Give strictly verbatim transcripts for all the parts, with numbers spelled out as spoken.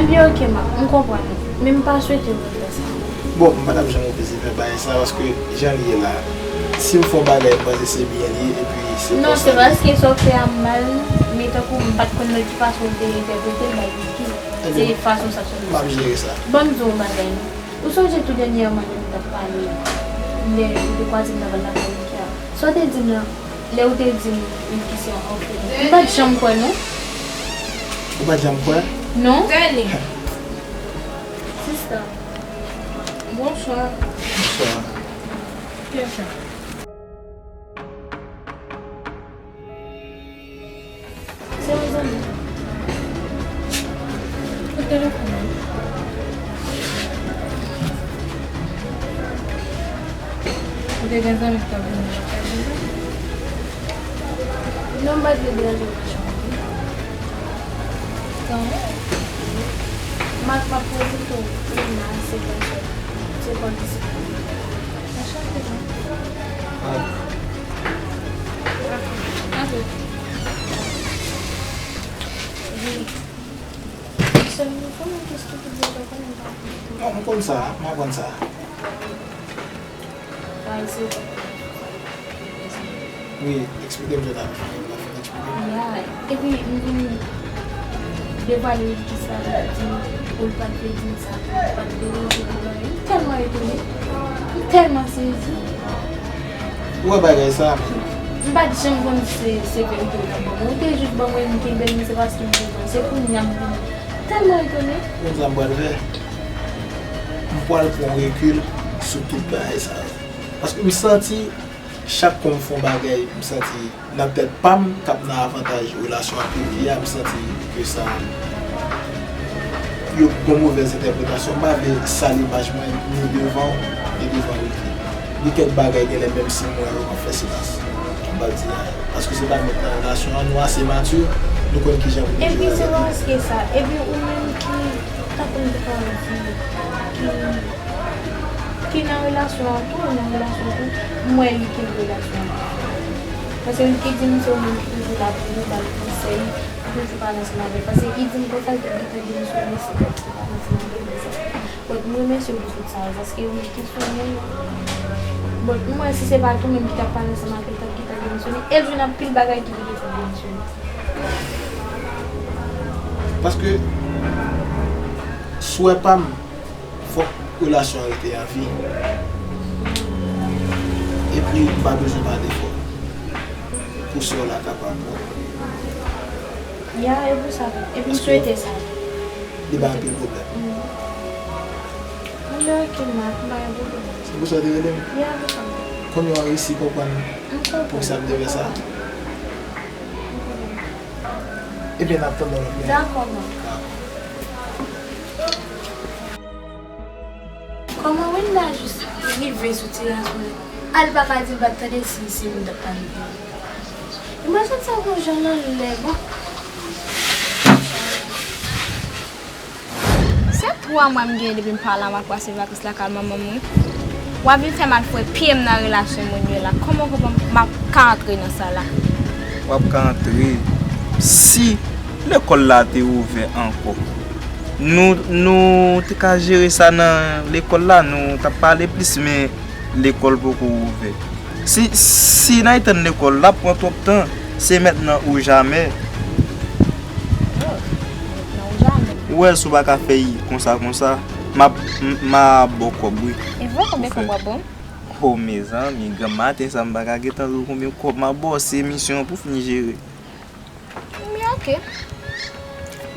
Li oke, Mak, m konprann ou, men m pa swete w fè sa. Bon, m pa t ap janm refize fè bagay sa, paske jan l ye la, si m fè yon bagay, m panse se byen li ye, epi se... Non, se paske sa w fè a m mal, men tankou m pa t konn nan ki fason w te entèprete l bay Wilky. Se fason sa sot. M ap jere sa. Ban m di w yon bagay, non. Ou sonje tou dènyèman lè nou t ap pale, lè ou te kwaze m nan banda Wilky a? Sa w te di m nan, lè ou te di m Wilky se yon òfelin. M pa t janm kwè, non. Ou pa t janm kwè? Non. Sista. Bonswa. Bonswa. Byen fè. Se yon zanmi. Kote telefòn nan? Ou te gen zanmi ki t ap vin nan lakay ou? Non, m pa t vle deranje machann. Kanmenm. M ap, m ap prezante w. Lina, se pa, se pa disip. Anchante, non? Ah. Anchante. Wi. Sèl nou konnen ki estipid yo, konnen pa. Non, m konn sa, m aprann sa. Wi, eksplike m sa w t ap fè, w ap fin eksplike m. Ya, epi m vin devwale Wilky sa, li di m, ou l pa t vle di m sa, ou l pa t vle di m sa. M tèlman etone, m tèlman sezi. Ou wè bagay sa? M pa t janm konn se, se verite ou t ap ban mwen. Ou te jis ban mwen, m kenbe l, men se paske m te konn. Se kounye a m vin tèlman etone. Konn sa m pral fè? M pral pran rekil sou tout bagay sa yo. Paske m santi, chak kon m fè yon bagay, m santi nan tèt pa m k ap nan avantaj relasyon ak Wilky a, m santi ke sa yo gon movèz entèpretasyon. M pa vle sal imaj mwen ni devan w, ni devan Wilky. Gen kèk bagay genlè menm si m wè yo, m ap fè silans. M p ap di anyen. Paske se pa nou k nan relasyon an, nou ase mati, nou konn kijan pou nou jere avèk li. Epi se pa paske sa, epi ou menm ki, tankou m te pral di, ki ki nan relasyon an tou, ou nan relasyon an tou, m wè li kenbe relasyon an. Paske Wilky di m se yon moun ki toujou la pou li, ba l konsèy, ki toujou pale ansanm avè l. Paske li di m konsa, li t ap gentan demisyone si l pa t pale ansanm avè l, men sa. Bon, m remèsye w pou tout sa yo, paske yon moun ki sou moun. Bon, m wè si se pa t ou menm ki t ap pale ansanm avè l, t ap gentan demisyone. E l jwenn anpil bagay ki vin fè l demisyone. Paske, swè pa m, fòk relasyon an rete an vi. Epi, m pa bezwen pale fò. Pou sè w la kapab konprann. Ya, e pou sa. Epi m swete sa. Li ba anpil pwoblèm. Mm. Anben, oke, m pa, m pa gen pwoblèm. Se pou sa w te rele m? Ya, pou sa. Kounye a w resi konprann poukisa m te fè sa? Ebyen, n ap tande w lòt lè. Dakò, man. Dakò. Kòman Wenda jis rive sou teras mwen? A, li pa ka di l pa t tande si, si m t ap pale de li. Imajine sa gon jan nan lè, bon. Se twa mwa m genyen depi m pa la, m ap pase vakans lakay manman m, wi. W ap vin fè m al fwe pye m nan relasyon moun yo la. Kòman w konprann m ap ka antre nan sa la? W ap ka antre si lekòl la te ouvè ankò. Nou, nou te ka jere sa nan lekòl la, nou t ap pale plis, men lekòl poko ouvè. Si, si Nathan lekòl la pran twòp tan, se mentnan ou jamè. Ou wè, si w pa ka fè l konsa, konsa, m ap, m, m a ba w kòb, wi. E vre, konbyen kòb w ap ban m? Oh, mezanmi, granm maten sa, m pa ka gentan di w konbyen kòb m ap ba w, se misyon an pou fini jere. Men oke.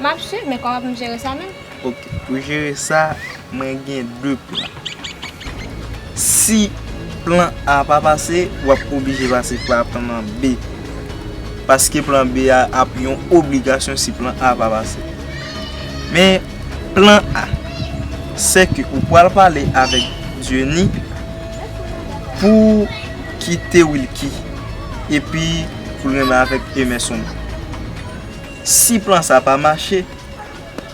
M ap swiv, men kòman pou m jere sa menm? Oke, pou jere sa, mwen gen de plan. Si plan A pa pase, w ap oblije pase pa plan B. Paske plan B a ap yon obligasyon si plan A pa pase. Men plan A, se ke ou pral pale avèk Jenny pou kite Wilky, epi pou l renmen avèk Emerson. Si plan sa pa mache,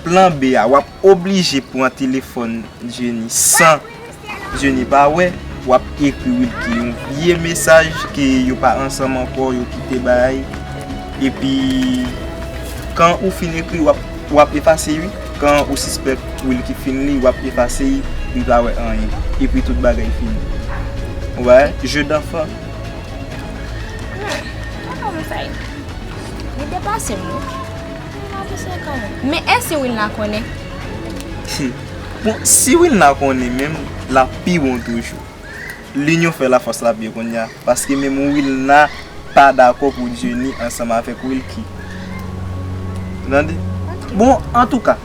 plan B a, w ap oblije pran telefòn Jenny san Jenny pa wè, w ap ekri Wilky yon vye mesaj ke yo pa ansanm ankò, yo kite bay. Epi, kan ou fin ekri, w ap, w ap efase, wi. Kan ou sispèk Wilky fin li, w ap efase l, li pa wè anyen. Epi tout bagay fini. Ou wè? Jeu d'enfant. Kòman sa ye? Li deplase m, wi. Li deplase kanmenm. Men èske Wilna konnen? Bon, si Wilna konnen menm, l ap pi bon toujou. Linyon fè lafòs la byen kounye a, paske menm Wilna pa dakò pou Jenny ansanm avèk Wilky. Tande? Ok. Bon, antouka,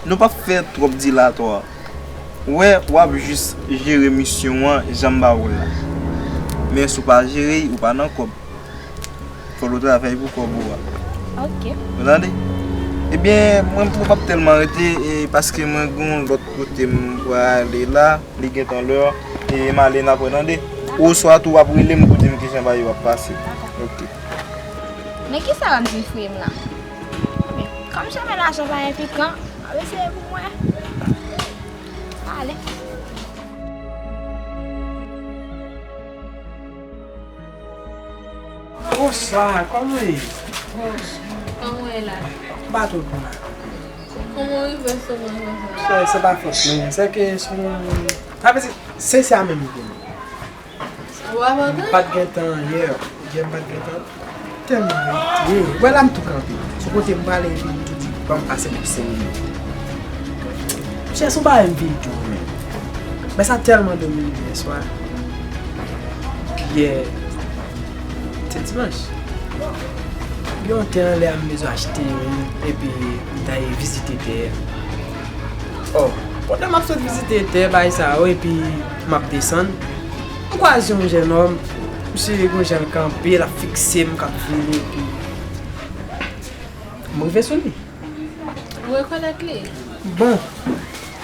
nou p ap fè twòp dilatwa. Wè, w ap jis jere misyon an jan m ba ou l la. Men si w pa jere l, ou pa nan kòb. Fò w travay pou kòb ou a. Ok. Ou tande? Ebyen, mwen, mwen p ap tèlman rete, e, paske mwen gen yon lòt kote m prale la, li gentan lè, e m ale, n ap wè, tande? Oswa tou, w ap rele m pou di m kijan bagay yo ap pase. Ok. Men kisa w ap di frè m la? Men, kòm chemen lajan pa enpikan, w ap eseye pou mwen. Ale. Bonswa, kòman w ye? Kòman w ye la? Ba tout moun la. Kòman w rive sou mwen konsa? Se, se pa fòt mwen, se ke sou, sa vle di, se sa menm ki gen. Ou ap antre? M pa t gen tan yè, yè m pa t gen tan. Tèlman rete. Wè la m tou kanpe. Sou kote m prale epi m tou di, ban m pase pou senk minit. Chè, se yon bagay m vin di w menm. Men sa tèlman domine m yè swa. Yè, se dimanch. Gen yon tè anlè a m bezwen achte, wi, epi m ta ye vizite tè a. Oh, pandan m ap sot vizite tè bay sa yo, epi m ap desann, m kwaze yon jènòm, misye gen yon jan l kanpe, l ap fikse m, k ap vini, epi m rive sou li. Ou rekonèt li? Bon,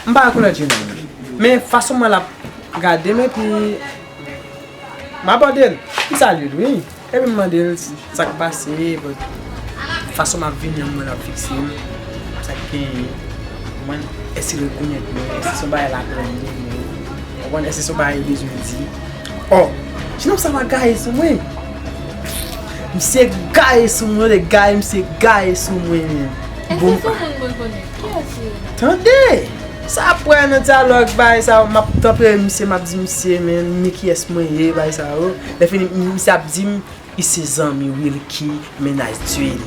m pa rekonèt jènòm nan. Men fason mwen l ap gade m, epi m abòde l. M salye l, wi. Epi m mande l sa k pase, but fason m ap vini an, mwen l ap fikse m. Sa k genyen? Mwen, èske l rekonèt mwen? Èske se yon bagay l aprann de mwen? Ou konprann? Èske se yon bagay li bezwen di? Oh, jènòm sa va gaye sou mwen. Misye gaye sou mwen, le gaye, misye gaye sou mwen, menm. Èske se yon moun mwen konnen? Kiyès li ye? Tande! Sa ap pran nan dyalòg, bagay sa yo, m ap tanpere misye, m ap di misye, men, men kiyès mwen ye, bagay sa yo. Lè fini, misye ap di m, li se zanmi Wilky, mennaj Jenny.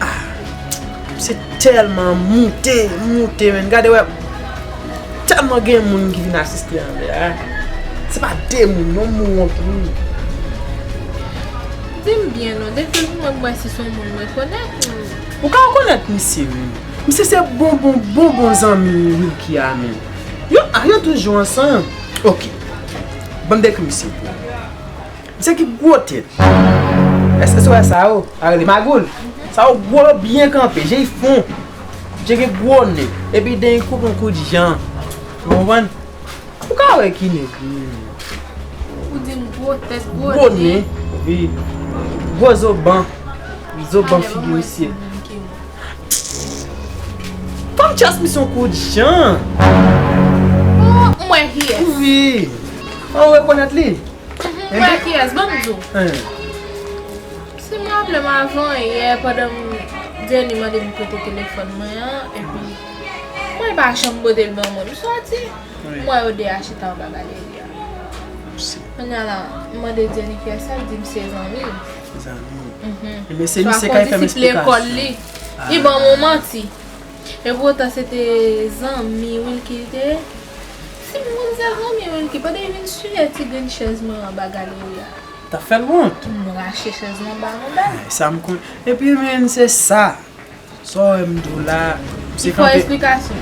Ah, misye tèlman moute, moute, menm. Gade, wè, tèlman gen moun ki vin asiste anlè a. Se pa de moun, yon moun tou. Di m byen non, dekri l pou mwen, pou mwen si se yon moun mwen konèt ou. Ou ka rekonèt misye, wi. Misye se bon, bon, bon, bon zanmi Wilky a, menm. Yo, ah, yo toujou ansanm. Ok. Ban m dekri misye pou ou. Misye ki gwo tèt. Èske, èske w wè sa yo? A rele magoul. Sa yo gwo, byen kanpe, je y fon. Je gen gwo nen. Epi den y koupe yon kou de jan. Ou konprann? Ou ka wè ki nèg li ye. Ou di m gwo tèt, gwo nen. Gwo nen, wi. Gwo zo ban. Zo ban figi misye. Fanm chas misye yon kou de jan. Oh, m wè kiyès. Wi. Ou rekonèt li? Mhm, m wè kiyès, ban m di w. Si m raple m avan yè, pandan m, Jenny mande m prete telefòn mwen an, epi mwen pa janm pote l ban mwen. M soti, m wè yo de a chita anba galeri a. Kounye a la, m mande Jenny kiyès sa, l di m se zanmi. Se zanmi. Mhm. Ebyen, se misye k al fè m esplikasyon. Li ban m yon manti. E poutan se te zanmi Wilky li te ye. Si m konn se zanmi Wilky, pandan li vin siye ti grenn chèz mwen anba galeri a. T ap fè l wont. M rache chèz lan ba mwen ba l. Ay, sa m konn. Epi, men, se sa. Sa w wè m di w la, misye kanpe. Li fè esplikasyon.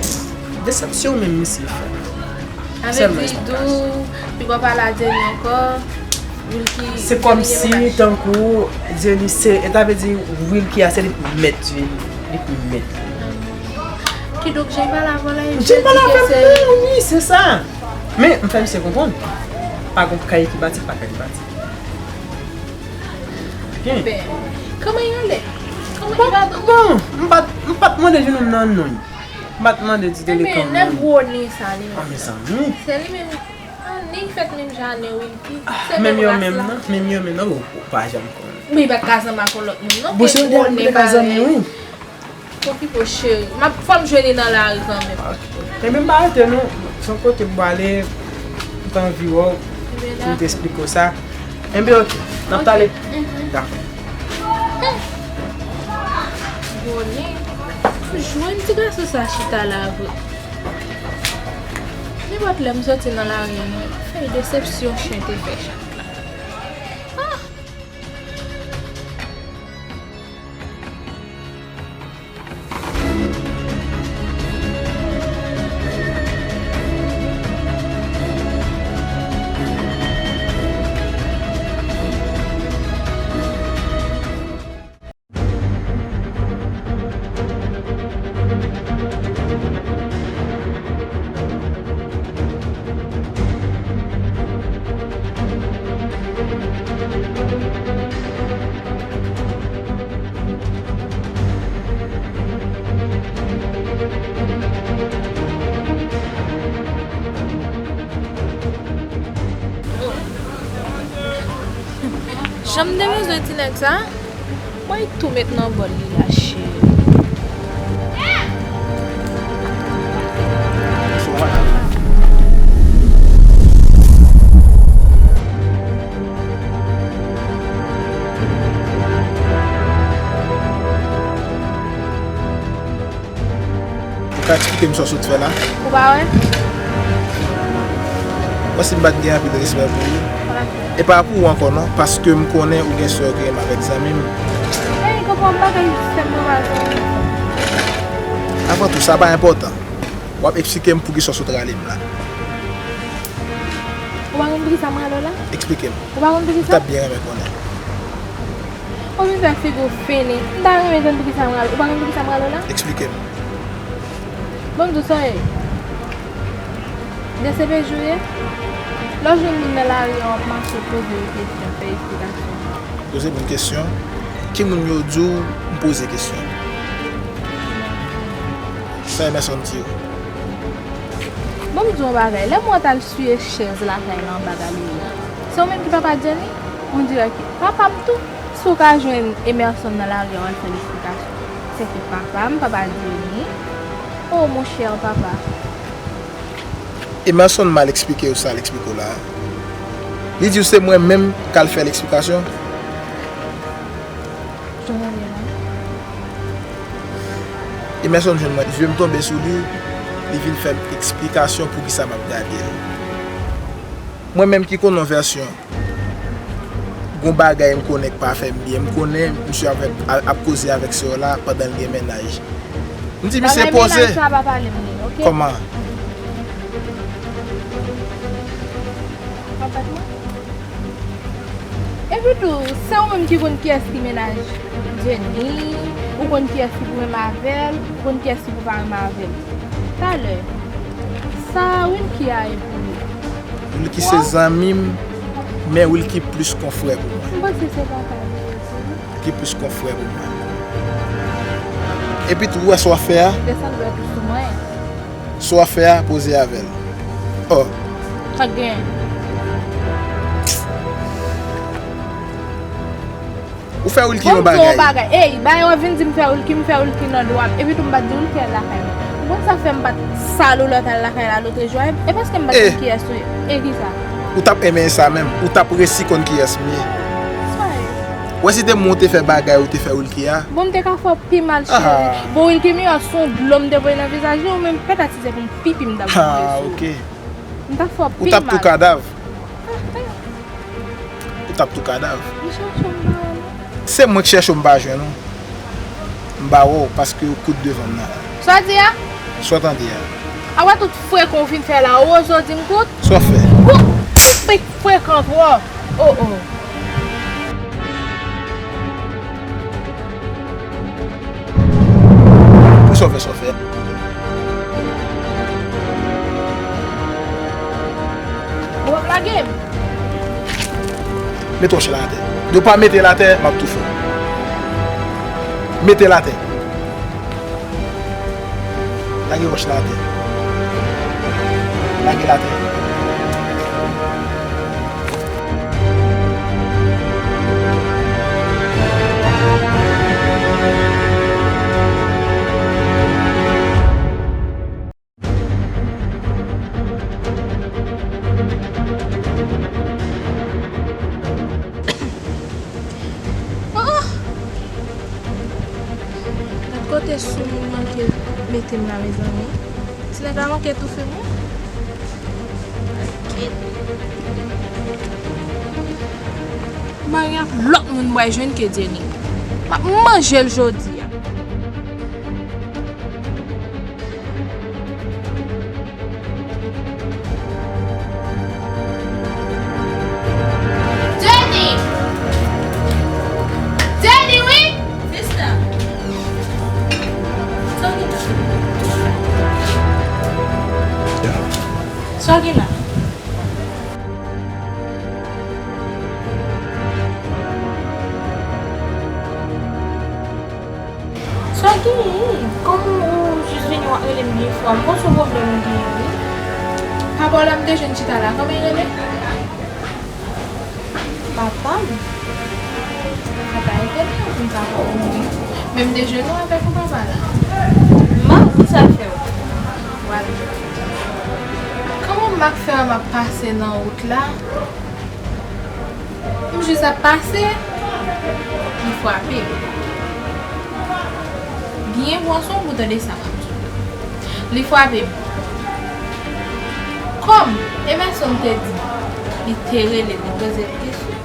Desepsyon menm misye fè. Avè di tou, li pa pale a Jenny ankò. Wilky, se kòmsi tankou Jenny se, e ta vle di Wilky a se li k mèt Jenny, li k mèt li. Kidonk, jan l pale avè w la, Jenny pale avè m, wi, se sa. Men, m fè misye konprann. Pa gon kay ki bati, pa kay ki bati. Gen. Ben, kòman y ale? Kòman y va? Bon, m pa t, m pa t mande jennonm nan non. M pa t mande ti dele kòman. Ebyen, nèg gwo nen sa li menm. Ah, mezanmi. Se li menm. Ah, ni Ki fèt menm jan ane Wilky. Se menm yo menm nan, menm yo menm nan, ou pa janm konnen. Men li pa t ka zanmi ak yon lòt moun non. Bon, se yon de moun ki te ka zanmi, wi. Okipe w cheri. M ap, fò m jwenn li nan lari kanmenm. Ok. Ebyen, m pa rete non. Se yon kote m prale, m t anvi wè w, pou m te esplike w sa. Ebyen, ok. N ap pale. Dakò. Boni, m jwenn ti gason sa chita la vre. Nenpòt lè m soti nan lari an, mwen fè desepsyon chen te fè chat la. Ah! Jan m te bezwen ti nèg sa. Mwen tou met nan bòl li la, cheri. Ou ka eksplike m sa w sot fè la? Ou pa wè? Mwen, si m pa t gen anpil respè pou ou, e pa pou ou ankò non, paske m konnen ou gen sè w ki renmen avèk zanmi m. Ey, konprann bagay sistèm nan pa zanmi. Apre tou, sa pa enpòtan. W ap eksplike m poukisa w sot rale m la. Ou pa konn poukisa m rale w la? Eksplike m. Ou pa konn poukisa? M t ap byen renmen konnen. Ou vin fè figi w fini. M ta renmen konn poukisa m rale w. Ou pa konn poukisa m rale w la? Eksplike m. Bon, m di w sa w ye. De se pe jou ye. Lè w jwenn moun nan lari an, w ap mache poze yo kesyon, fè esplikasyon. Poze moun kesyon? Ki moun yo di w m poze kesyon? Sa Emerson di w? Bon, m di w yon bagay. Lè mwen t al siye chèz lakay la anba galri a, se ou menm ki papa Jenny? On dirè ki papa m tou. Si w ka jwenn Emerson nan lari a, w al fè l esplikasyon. Se ki papa m, papa Jenny. Oh, mon cher papa. Emerson mal eksplike w sa l eksplike w la a. Li di w se mwen menm k al fè l esplikasyon. Jan w ye la. Emerson jwenn mwen, zye m tonbe sou li, li vin fè m esplikasyon poukisa m ap gade l. Mwen menm ki konn yon vèsyon, gon bagay m konnen k pa fè m byen. M konnen misye avèk, a, ap koze avèk sè w la pandan l gen mennaj. M di misye poze. Bagay mennaj sa pa pale m li, oke? Kòman? Anfèt, mwen. Epi tou, se ou menm ki konn kiyès ki mennaj Jenny, ou konn kiyès ki pou renmen avè l, ou konn kiyès ki pou pa renmen avè l. Talè, sa Wilky a ye pou ou? Wilky se zanmi m, men Wilky plis kon frè pou mwen. M panse se papa li ye tou. Wilky plis kon frè pou mwen. Epi tou, ou wè sa w ap fè a? Desann dwèt ou sou mwen. Sa w ap fè a, poze avè l. Oh. Sa k genyen? Ou fè Wilky yon bagay. Bon, m di w yon bagay. Ey, bagay w ap vin di m fè Wilky, m fè Wilky nan dwa m. Epi tou m pa t di Wilky al lakay mwen. Ou konn sa fè m pa t sal ou lè w t al lakay la lotrejou a? E paske m pa t konn kiyès ou ye. E kisa? Ou t ap renmen sa menm. Ou t ap resi konn kiyès m ye. Sa ye? Ou wè si te mwen ou te fè bagay ou te fè Wilky a? Bon, m te ka fè w pi mal, cheri. Bon, Wilky m yo se yon dlo m te voye nan vizaj li, ou menm pèt a ti se pou m pipi m t ap voye sou ou. M t ap fè w pi mal. Ou t ap tou kadav. Ou t ap tou kadav. Li chèche m ba w. Se mwen k chèche w m pa jwenn ou. M ba w, paske ou kout devan m nan. Sa w di a? Sa w tande a? A wè tout frekan w fin fè la, ou oze w di m kout? Sa w fè? Ou, ou frekan twò. Oh, oh. Pou sa w fè, sa w fè. Ou ap lage m? Mete wòch la atè. Depi w pa mete l atè, m ap toufe w. Mete l atè. Lage wòch la atè. Lage l atè. Se sou moun manke mete m la, mezanmi. Ti nèg la manke toufe m, wi. Mari ak lòt moun m pral jwenn ke Jenny. M ap manje l jodi a. Jenny! Jenny, wi! Sista! Sa w gen la? Sa w gen la? Sa w genyen? Kòman ou jis vini w ap rele m vye fwa? M panse w pwoblèm ou genyen, wi. Papa w la m te jwenn chita la, kòman l rele? Papa m? Papa e vre, m pa konnen. Men m te jwenn ou avèk ou papa la. Mari, ki sa l fè w? Wale. Kòman m ak frè m ap pase nan wout la? M jis ap pase, li frape m. Byen pran swen w pou tande sa m ap di w. Li frape m. Kòm Emerson te di, li te rele m, li poze m kesyon.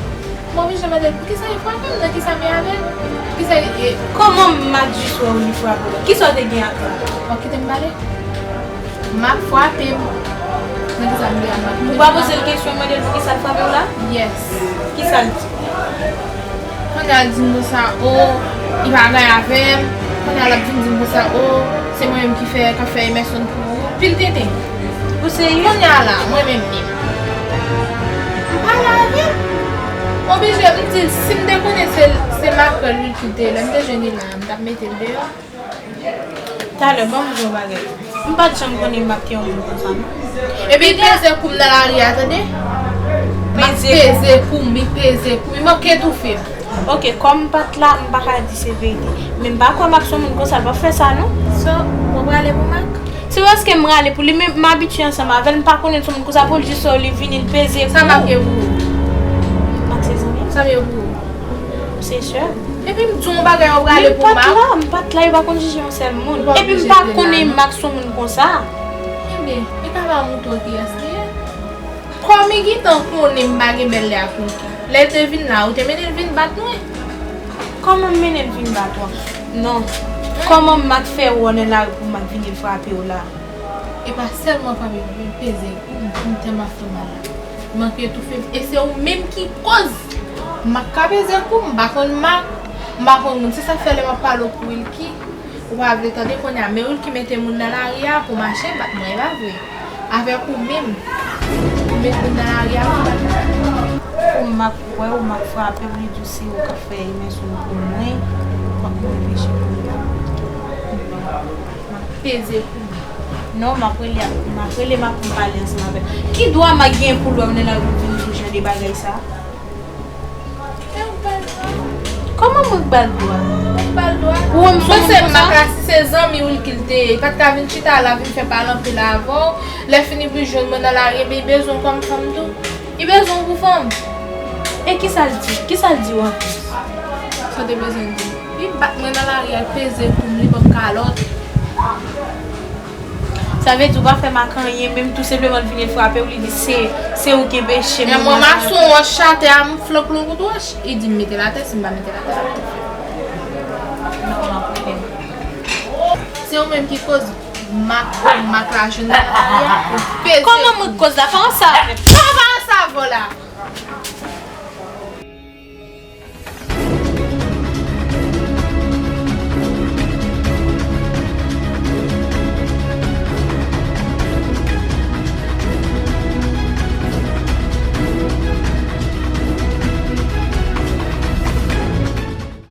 M oblije mande l poukisa li frape m, nan kisa m ye avè l. Poukisa li, e, kòman m ak jis wè w li frape w? Kisa w te gen ak sa? Bon, kite m pale. Mak frape m. Nan kisa m gen ak Mak? Ou pa poze l kesyon, mande l poukisa l frape w la? Yes. Kisa l di? Kounye a l di m konsa, o, li pa gay avè m. Kounye a l ap vin di m konsa, o, se mwen menm ki fè, k ap fè Emerson pou ou. Pil tenten. Ou serye? Kounye a la, mwen menm menm. M pale avè l. M oblije, m di l, si m te konnen se, se makrèl wi ki te la, m te jwenn li la, m t ap mete l deyò. Talè, ban m di w yon bagay. M pa t janm konnen Mak te yon moun konsa, non. Epi li peze kou m nan lari a, tande. Mak peze kou m, li peze kou m, li manke toufe m. Ok, kòm m pa t la, m pa ka di se verite. Men m pa kwè Mak se yon moun konsa, l p ap fè sa, non. So, w ap rale pou Mak? Se paske m rale pou li, men m abitye ansanm avè l, m pa konnen l se yon moun konsa pou l jis wè w li vini, l peze kou. Sa Mak ye pou ou? Mak se zanmi m. Sa m ye pou ou? Se sè m. Epi m di w yon bagay, w ap rale pou Mak. Men m pa t la, m pa t la, yo pa konn jije yon sèl moun. Epi m pa konnen Mak se yon moun konsa. Ebyen, li ka pa montre w kiyès li ye. Kòm li gentan konnen m pa gen bèl lè ak Wilky. Lè l te vin la, ou te mennen l vin bat mwen? Kòman m mennen l vin bat ou? Non. Kòman Mak fè wè w nan lari pou Mak vini l frape w la? E pa sèlman frape m, li peze kou m, m tèlman fè mal la. Li manke toufe m. E se ou menm ki koz. Mak ka peze kou m, m pa konn Mak, m pa konn moun. Se sa k fè lè m ap pale w pou Wilky, ou pa vle tande kounye a. Men Wilky mete moun nan lari a pou mache bat mwen, e pa vre? Avèk ou menm, ou met moun nan lari a pou bat mwen. Pou Mak wè w, Mak frape w, li di w se ou k ap fè Emerson pou mwen, fòk mwen peche pou li. Mak peze kou m. Non, m ap rele, m ap rele Mak pou m pale ansanm avè l. Ki dwa Mak gen pou l wè m nan lari pou l vin di w jan de bagay sa? Kòman mwen k ba l dwa? Ou k ba l dwa? Ou wè m sou moun konsa? Paske Mak la, si se zanmi w ki l te ye, li pa t ka vin chita la, vin fè pale anpil avè w. Lè fini pou l jwenn mwen nan lari, ebyen, li bezwen w kòm fanm tou. Li bezwen w pou fanm. E kisa l di? Kisa l di w anplis? Sa w te bezwen di? Li bat mwen nan lari a, l peze kou m, li ban m kalòt. Sa vle di ou pa fè Mak anyen, menm tou senpleman l vini l frape w, li di se, se ou ki gen peche. Men mwen m asou yon wòch atè a, m flank l yon kout wòch, li di m mete l atè, si m pa mete l atè, l ap toufe m. Non, Mak, ok. Se ou menm ki koz Mak, Mak la jwenn nan lari a, ou peze. Kòman mwen k koz la? Pa ansanm avè m. Kòman pa ansanm avè w la?